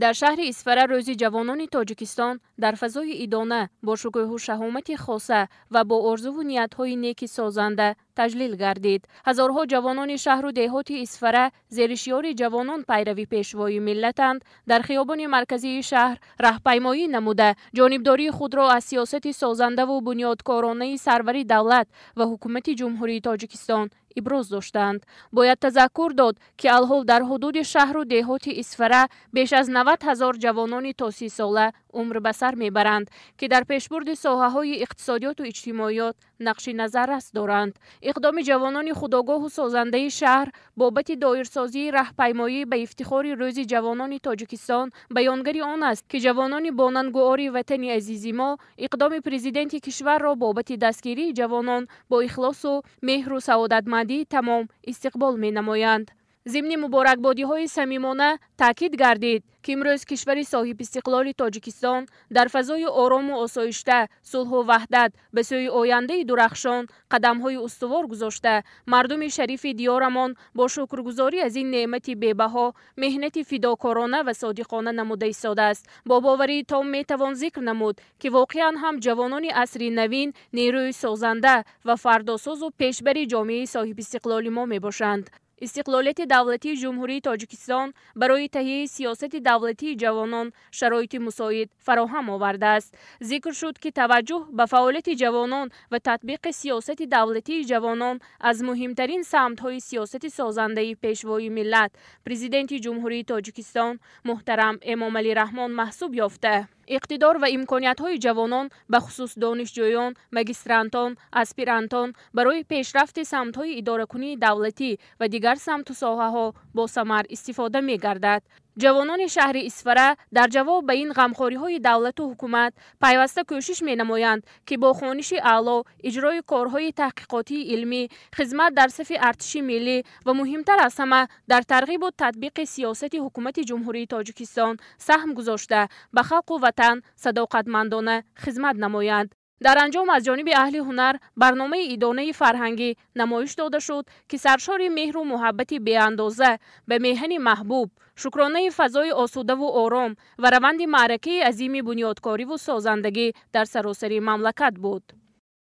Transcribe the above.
Дар шаҳри Исфара рӯзи ҷавонони Тоҷикистон дар фазои идона бо шукӯҳу шаҳомати хоса ва бо орзуву ниятҳои неки созанда таҷлил гардид. Ҳазорҳо ҷавонони шаҳру деҳоти Исфара зери шиёри «Ҷавонон пайрави пешвои миллатанд» дар хиёбони марказии шаҳр раҳпаймоӣ намуда, ҷонибдории худро аз сиёсати созандаву бунёдкоронаи сарвари давлат ва ҳукумати Ҷумҳурии Тоҷикистон иброз доштанд. Бояд тазаккур дод, ки алҳол дар ҳудуди шаҳру деҳоти Исфара беш аз 90 000 ҷавонони то 30-сола умр ба сар мебаранд, ки дар пешбурди соҳаҳои иқтисодиёту иҷтимоиёт нақши назаррас доранд. Иқдоми ҷавонони худогоҳу созандаи шаҳр бобати доирсозии раҳпаймоӣ ба ифтихори Рӯзи ҷавонони Тоҷикистон баёнгари он аст, ки ҷавонони бонангуори ватани азизи мо иқдоми президенти кишварро бобати дастгирии ҷавонон бо ихлосу меҳру саодатмандии тамом истиқбол менамоянд. Зимни муборакбодиҳои самимона таъкид гардид, ки имрӯз кишвари соҳибистиқлоли Тоҷикистон дар фазои орому осоишта, сулҳу ваҳдат ба сӯи ояндаи дурахшон қадамҳои устувор гузошта, мардуми шарифи диёрамон бо шукргузорӣ аз ин неъмати бебаҳо меҳнати фидокорона ва содиқона намуда истодааст. Бо боварии том метавон зикр намуд, ки воқеан ҳам ҷавонони асри навин нерӯи созанда ва фардосозу пешбари ҷомеаи соҳибистиқлоли мо мебошанд. Истиқлолияти давлатии Ҷумҳурии Тоҷикистон барои таҳияи сиёсати давлатии ҷавонон шароити мусоид фароҳам овардааст. Зикр шуд, ки таваҷҷӯҳ ба фаъолияти ҷавонон ва татбиқи сиёсати давлатии ҷавонон аз муҳимтарин самтҳои сиёсати созандаи пешвои миллат, Президенти Ҷумҳурии Тоҷикистон муҳтарам Эмомалӣ Раҳмон маҳсуб ёфта, иқтидор ва имкониятҳои ҷавонон, бахусус донишҷӯён, магистрантон, аспирантон барои пешрафти самтҳои идоракунии давлатӣ ва дигар самту соҳаҳо босамар истифода мегардад. Ҷавонони шаҳри Исфара дар ҷавоб ба ин ғамхориҳои давлату ҳукумат пайваста кӯшиш менамоянд, ки бо хониши аъло, иҷрои корҳои таҳқиқотии илмӣ, хизмат дар сафи артиши миллӣ ва муҳимтар аз ҳама дар тарғибу татбиқи сиёсати ҳукумати Ҷумҳурии Тоҷикистон саҳм гузошта, ба халқу ватан садоқатмандона хизмат намоянд. Дар анҷом аз ҷониби аҳли ҳунар барномаи идонаи фарҳангӣ намоиш дода шуд, ки саршори меҳру муҳаббати беандоза ба меҳани маҳбуб, шукронаи фазои осудаву ором ва раванди маъракаи азими бунёдкориву созандагӣ дар саросари мамлакат буд.